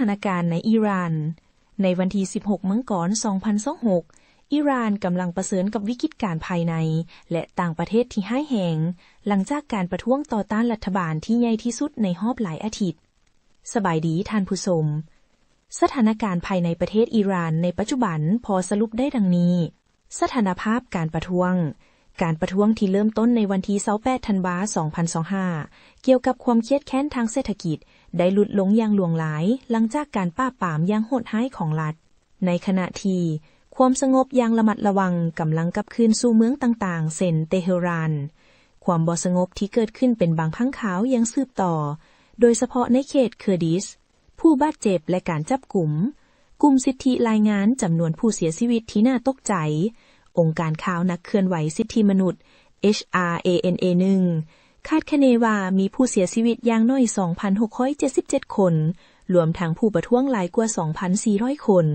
ນະການໃນອີຣານ. ໃນວັນທີສິບຫົກ ມັງກອນ ສອງພັນຊາວຫົກ, ອີຣານກຳລັງປະເຊີນກັບວິກິດການພາຍໃນ ແລະ ຕ່າງປະເທດທີ່ຮ້າຍແຮງ, ຫຼັງຈາກການປະທ້ວງຕໍ່ຕ້ານລັດຖະບານທີ່ໃຫຍ່ທີ່ສຸດໃນຮອບຫຼາຍອາທິດ. ສະບາຍດີທ່ານຜູ້ຊົມ. ສະຖານະການພາຍໃນປະເທດອີຣານໃນປັດຈຸບັນພໍສະຫຼຸບໄດ້ດັ່ງນີ້. ສະຖານະພາບການປະທ້ວງ. ການປະທ້ວງທີ່ເລີ່ມຕົ້ນໃນວັນທີຊາວແປດ ທັນວາ ສອງພັນຊາວຫ້າ ກ່ຽວກັບຄວາມຄຽດແຄ້ນທາງເສດຖະກິດ ໄດ້ຫຼຸດລົງຢ່າງຫຼວງຫຼາຍ ຫຼັງຈາກການປາບປາມຢ່າງໂຫດຮ້າຍຂອງລັດ, ໃນຂະນະທີ່ຄວາມສະຫງົບຢ່າງລະມັດລະວັງກຳລັງກັບຄືນສູ່ເມືອງຕ່າງໆ ເຊັ່ນ ເຕເຮີຣານ. ຄວາມບໍ່ສະຫງົບທີ່ເກີດຂຶ້ນເປັນບາງຄັ້ງຄາວຍັງສືບຕໍ່, ໂດຍສະເພາະໃນເຂດເຄີດິດ. ຜູ້ບາດເຈັບ ແລະ ການຈັບກຸມ. ກຸ່ມສິດທິລາຍງານຈຳນວນຜູ້ເສຍຊີວິດທີ່ໜ້າຕົກໃຈ. ອົງການຂ່າວນັກເຄື່ອນໄຫວສິດທິມະນຸດ ເອຊອາເອເອັນເອ ໜຶ່ງ ຄາດຄະເນວ່າມີຜູ້ເສຍຊີວິດຢ່າງໜ້ອຍ ສອງພັນຫົກຮ້ອຍເຈັດສິບເຈັດ ຄົນ, ລວມທັງຜູ້ປະທ້ວງຫຼາຍກວ່າ ສອງພັນສີ່ຮ້ອຍ ຄົນ.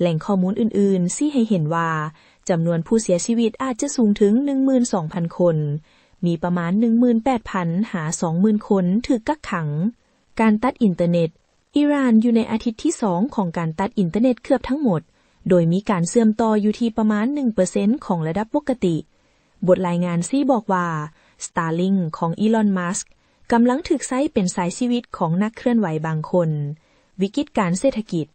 ແຫຼ່ງຂໍ້ມູນອື່ນໆຊີ້ໃຫ້ເຫັນວ່າ ຈຳນວນຜູ້ເສຍຊີວິດອາດຈະສູງເຖິງ ໜຶ່ງໝື່ນສອງພັນ ຄົນ, ມີປະມານ ໜຶ່ງໝື່ນແປດພັນ ຫາ ສອງໝື່ນ ຄົນຖືກກັກຂັງ. ການຕັດອິນເຕີເນັດ. ອີຣານຢູ່ໃນອາທິດທີສອງຂອງການຕັດອິນເຕີເນັດເກືອບທັງໝົດ, ໂດຍມີການເຊື່ອມຕໍ່ຢູ່ທີ່ປະມານ ໜຶ່ງເປີເຊັນ ຂອງລະດັບປົກກະຕິ. ບົດລາຍງານຊີ້ບອກວ່າ Starlink ຂອງ Elon Musk ກຳລັງຖືກໃຊ້ເປັນສາຍຊີວິດຂອງນັກເຄື່ອນໄຫວບາງຄົນ. ວິກິດການເສດຖະກິດ.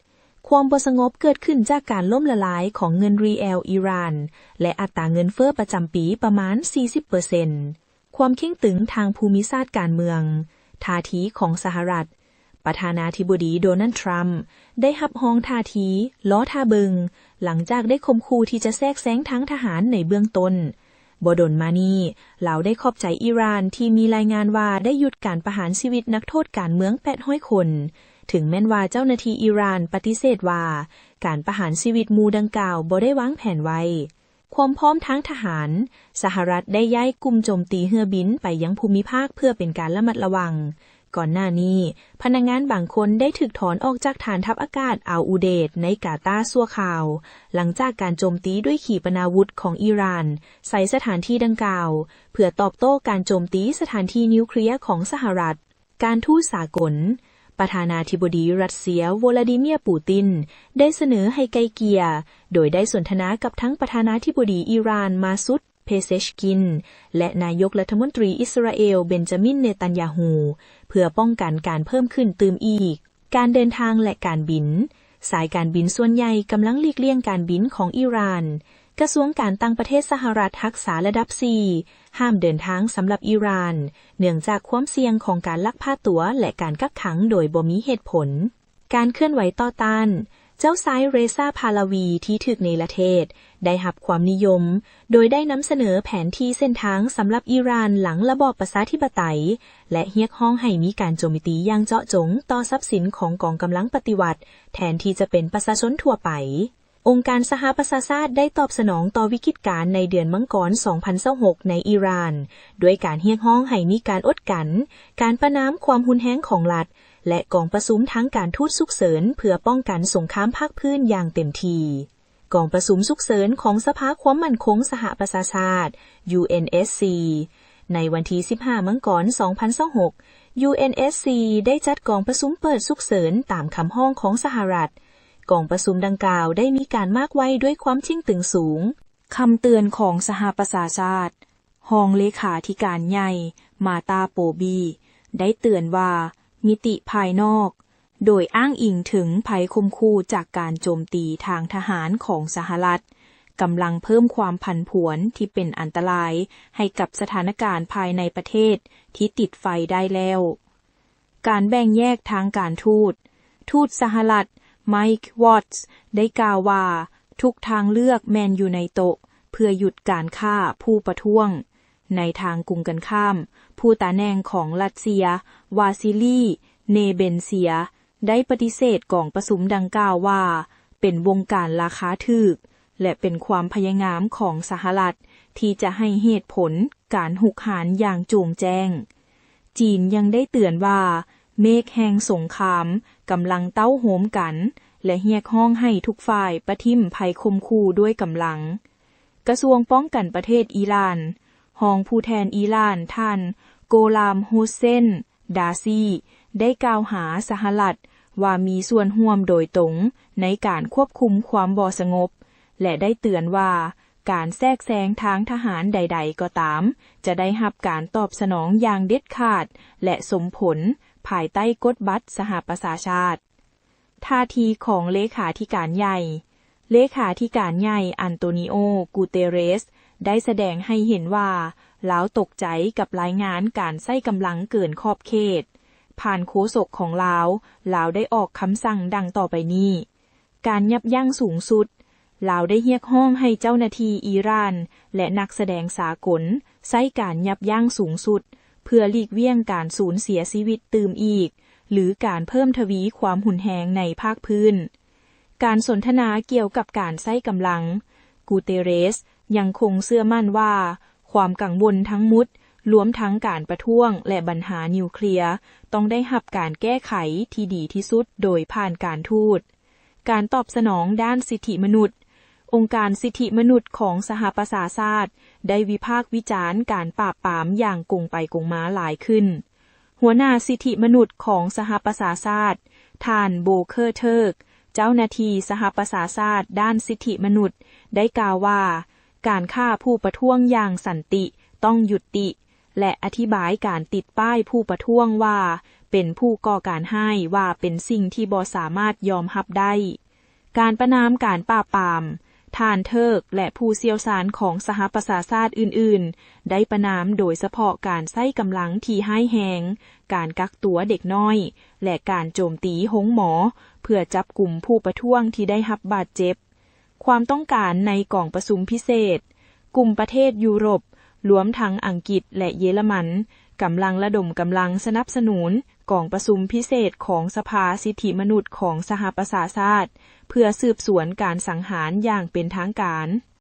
ຄວາມບໍ່ສະຫງົບເກີດຂຶ້ນຈາກການລົ້ມລະລາຍຂອງເງິນຣີແອວອີຣານ ແລະ ອັດຕາເງິນເຟີ້ປະຈຳປີປະມານ ສີ່ສິບເປີເຊັນ. ຄວາມເຄັ່ງຕຶງທາງພູມິສາດການເມືອງ. ທ່າທີຂອງສະຫະລັດ. ປະທານາທິບໍດີໂດນັລ ທຣຳ ໄດ້ຮັບຮອງທ່າທີ ລໍຖ້າເບິ່ງ ຫຼັງຈາກໄດ້ຂົ່ມຂູ່ທີ່ຈະແຊກແຊງທາງທະຫານໃນເບື້ອງຕົ້ນ. ບໍ່ດົນມານີ້, ລາວໄດ້ຂອບໃຈອີຣານທີ່ມີລາຍງານວ່າໄດ້ຢຸດການປະຫານຊີວິດນັກໂທດການເມືອງ ແປດຮ້ອຍ ຄົນ, ເຖິງແມ່ນວ່າເຈົ້າໜ້າທີ່ອີຣານປະຕິເສດວ່າການປະຫານຊີວິດໝູ່ດັ່ງກ່າວບໍ່ໄດ້ວາງແຜນໄວ້. ຄວາມພ້ອມທາງທະຫານ. ສະຫະລັດໄດ້ຍ້າຍກຸ່ມໂຈມຕີເຮືອບິນໄປຍັງພູມິພາກເພື່ອເປັນການລະມັດລະວັງ. ກ່ອນໜ້ານີ້, ພະນັກງານບາງຄົນໄດ້ຖືກຖອນອອກຈາກຖານທັບອາກາດອາອູເດດໃນກາຕາຊົ່ວຄາວ, ຫຼັງຈາກການໂຈມຕີດ້ວຍຂີປະນາວຸດຂອງອີຣານໃສ່ສະຖານທີ່ດັ່ງກ່າວ, ເພື່ອຕອບໂຕ້ການໂຈມຕີສະຖານທີ່ນິວເຄລຍຂອງສະຫະລັດ. ການທູດສາກົນ. ປະທານາທິບໍດີຣັດເຊຍ ໂວລາດີເມຍ ປູຕິນ ໄດ້ສະເໜີໃຫ້ໄກ່ເກ່ຍ, ໂດຍໄດ້ສົນທະນາກັບທັງປະທານາທິບໍດີອີຣານ ມາຊູດ ເພເຊຊກິນ ແລະ ນາຍົກລັດຖະມົນຕີອິດສະຣາເອວ ເບັນຈາມິນ ເນຕັນຍາທູ, ເພື່ອປ້ອງກັນການເພີ່ມຂຶ້ນຕື່ມອີກ. ການເດີນທາງ ແລະ ການບິນ. ສາຍການບິນສ່ວນໃຫຍ່ກຳລັງຫຼີກລ່ຽງການບິນຂອງອີຣານ. ກະຊວງການຕ່າງປະເທດສະຫະລັດຮັກສາລະດັບສີ່ ຫ້າມເດີນທາງສຳລັບອີຣານ ເນື່ອງຈາກຄວາມສ່ຽງຂອງການລັກພາຕົວ ແລະ ການກັກຂັງໂດຍບໍ່ມີເຫດຜົນ. ການເຄື່ອນໄຫວຕໍ່ຕ້ານ. ເຈົ້າຊາຍ ເຣຊາ ພາລາວີ ທີ່ຖືກເນລະເທດ ໄດ້ຮັບຄວາມນິຍົມ ໂດຍໄດ້ນຳສະເໜີແຜນທີ່ເສັ້ນທາງສຳລັບອີຣານຫຼັງລະບອບປະຊາທິປະໄຕ ແລະ ຮຽກຮ້ອງໃຫ້ມີການໂຈມຕີຢ່າງເຈາະຈົງຕໍ່ຊັບສິນຂອງກອງກຳລັງປະຕິວັດ ແທນທີ່ຈະເປັນປະຊາຊົນທົ່ວໄປ. ອົງການສະຫະປະຊາຊາດໄດ້ຕອບສະໜອງຕໍ່ວິກິດການໃນເດືອນມັງກອນ ສອງພັນຊາວຫົກ ໃນອີຣານ ດ້ວຍການຮຽກຮ້ອງໃຫ້ມີການອົດກັ້ນ ການປະນາມຄວາມຮຸນແຮງຂອງລັດ ແລະ ກອງປະຊຸມທາງການທູດສຸກເສີນເພື່ອປ້ອງກັນສົງຄາມພາກພື້ນຢ່າງເຕັມທີ່. ກອງປະຊຸມສຸກເສີນຂອງສະພາຄວາມໝັ້ນຄົງສະຫະປະຊາຊາດ ຢູເອັນເອສຊີ ໃນວັນທີສິບຫ້າ ມັງກອນ ສອງພັນຊາວຫົກ ຢູເອັນເອສຊີ ໄດ້ຈັດກອງປະຊຸມເປີດສຸກເສີນຕາມຄຳຮ້ອງຂອງສະຫະລັດ. ກອງປະຊຸມດັ່ງກ່າວໄດ້ມີການມາກໄວ້ດ້ວຍຄວາມເຄັ່ງຕຶງສູງ. ຄຳເຕືອນຂອງສະຫະປະຊາຊາດ. ຮອງເລຂາທິການໃຫຍ່ ມາຕາ ໂປບີ ໄດ້ເຕືອນວ່າ ມິຕິພາຍນອກ, ໂດຍອ້າງອີງເຖິງໄພຂົ່ມຂູ່ຈາກການໂຈມຕີທາງທະຫານຂອງສະຫະລັດ, ກຳລັງເພີ່ມຄວາມຜັນຜວນທີ່ເປັນອັນຕະລາຍໃຫ້ກັບສະຖານະການພາຍໃນປະເທດທີ່ຕິດໄຟໄດ້ແລ້ວ. ການແບ່ງແຍກທາງການທູດ. ທູດສະຫະລັດ ໄມຄ໌ ວອດສ໌ ໄດ້ກ່າວວ່າ ທຸກທາງເລືອກແມ່ນຢູ່ໃນໂຕະເພື່ອຢຸດການຂ້າຜູ້ປະທ້ວງ. ໃນທາງກົງກັນຂ້າມ, ຜູ້ຕາແໜ່ງຂອງຣັດເຊຍ ວາຊິລີ ເນເບັນເຊຍ ໄດ້ປະຕິເສດກອງປະຊຸມດັ່ງກ່າວວ່າ ເປັນວົງການລາຄາຖືກ ແລະ ເປັນຄວາມພະຍາຍາມຂອງສະຫະລັດທີ່ຈະໃຫ້ເຫດຜົນການຮຸກຮານຢ່າງໂຈ່ງແຈ້ງ. ຈີນຍັງໄດ້ເຕືອນວ່າ ເມກແຫ່ງສົງຄາມກຳລັງເຕົ້າໂຮມກັນ ແລະ ຮຽກຮ້ອງໃຫ້ທຸກຝ່າຍປະຖິ້ມໄພຂົ່ມຂູ່ດ້ວຍກຳລັງ. ກະຊວງປ້ອງກັນປະເທດອີຣານ, ຮອງຜູ້ແທນອີຣານ ທ່ານ ໂກລາມ ໂຮເຊນ ດາຊີ ໄດ້ກ່າວຫາສະຫະລັດ ວ່າມີສ່ວນຮ່ວມໂດຍຕົງໃນການຄວບຄຸມຄວາມບໍ່ສະຫງົບ ແລະ ໄດ້ເຕືອນວ່າ ການແຊກແຊງທາງທະຫານໃດໆກໍຕາມ ຈະໄດ້ຮັບການຕອບສະໜອງຢ່າງເດັດຂາດ ແລະ ສົມຜົນ ພາຍໃຕ້ກົດບັດສະຫະປະຊາຊາດ. ທ່າທີຂອງເລຂາທິການໃຫຍ່. ເລຂາທິການໃຫຍ່ ອັນໂຕນີໂອ ກູເຕເຣສ ໄດ້ສະແດງໃຫ້ເຫັນວ່າ ລາວຕົກໃຈກັບລາຍງານການໃຊ້ກຳລັງເກີນຂອບເຂດ. ຜ່ານໂຄສົກຂອງລາວ, ລາວໄດ້ອອກຄຳສັ່ງດັ່ງຕໍ່ໄປນີ້. ການຍັບຢັ້ງສູງສຸດ. ລາວໄດ້ຮຽກຮ້ອງໃຫ້ເຈົ້າໜ້າທີ່ອີຣານ ແລະ ນັກສະແດງສາກົນ ໃຊ້ການຍັບຢັ້ງສູງສຸດ ເພື່ອຫຼີກລ່ຽງການສູນເສຍຊີວິດຕື່ມອີກ ຫຼື ການເພີ່ມທະວີຄວາມຮຸນແຮງໃນພາກພື້ນ. ການສົນທະນາກ່ຽວກັບການໃຊ້ກຳລັງ. ກູເຕເຣສ ຍັງຄົງເຊື່ອໝັ້ນວ່າ ຄວາມກັງວົນທັງໝົດ, ລວມທັງການປະທ້ວງ ແລະ ບັນຫານິວເຄລຍ ຕ້ອງໄດ້ຮັບການແກ້ໄຂທີ່ດີທີ່ສຸດໂດຍຜ່ານການທູດ. ການຕອບສະໜອງດ້ານສິດທິມະນຸດ. ອົງການສິດທິມະນຸດຂອງສະຫະປະຊາຊາດ ໄດ້ວິພາກວິຈານການປາບປາມຢ່າງກົງໄປກົງມາຫຼາຍຂຶ້ນ. ຫົວໜ້າສິດທິມະນຸດຂອງສະຫະປະຊາຊາດ, ທ່ານ ໂບເຄີເທີກ, ເຈົ້າໜ້າທີ່ສະຫະປະຊາຊາດດ້ານສິດທິມະນຸດ ໄດ້ກ່າວວ່າ ການຂ້າຜູ້ປະທ້ວງຢ່າງສັນຕິຕ້ອງຢຸດຕິ ແລະ ອະທິບາຍການຕິດປ້າຍຜູ້ປະທ້ວງວ່າ ເປັນຜູ້ກໍ່ການຮ້າຍ ວ່າເປັນສິ່ງທີ່ບໍ່ສາມາດຍອມຮັບໄດ້. ການປະນາມການປາບປາມ. ທ່ານເທີກ ແລະ ຜູ້ຊ່ຽວຊານຂອງສະຫະປະຊາຊາດອື່ນໆ ໄດ້ປະນາມໂດຍສະເພາະການໃຊ້ກຳລັງທີ່ຮ້າຍແຮງ, ການກັກຕົວເດັກນ້ອຍ ແລະ ການໂຈມຕີໂຮງໝໍ ເພື່ອຈັບກຸມຜູ້ປະທ້ວງທີ່ໄດ້ຮັບບາດເຈັບ. ຄວາມຕ້ອງການໃນກອງປະຊຸມພິເສດ. ກຸ່ມປະເທດຢູໂຣບ, ລວມທັງອັງກິດ ແລະ ເຢຍລະມັນ, ກຳລັງລະດົມກຳລັງສະໜັບສະໜູນກອງປະຊຸມພິເສດຂອງສະພາສິດທິມະນຸດຂອງສະຫະປະຊາຊາດ ເພື່ອສືບສວນການສັງຫານຢ່າງເປັນທາງການ.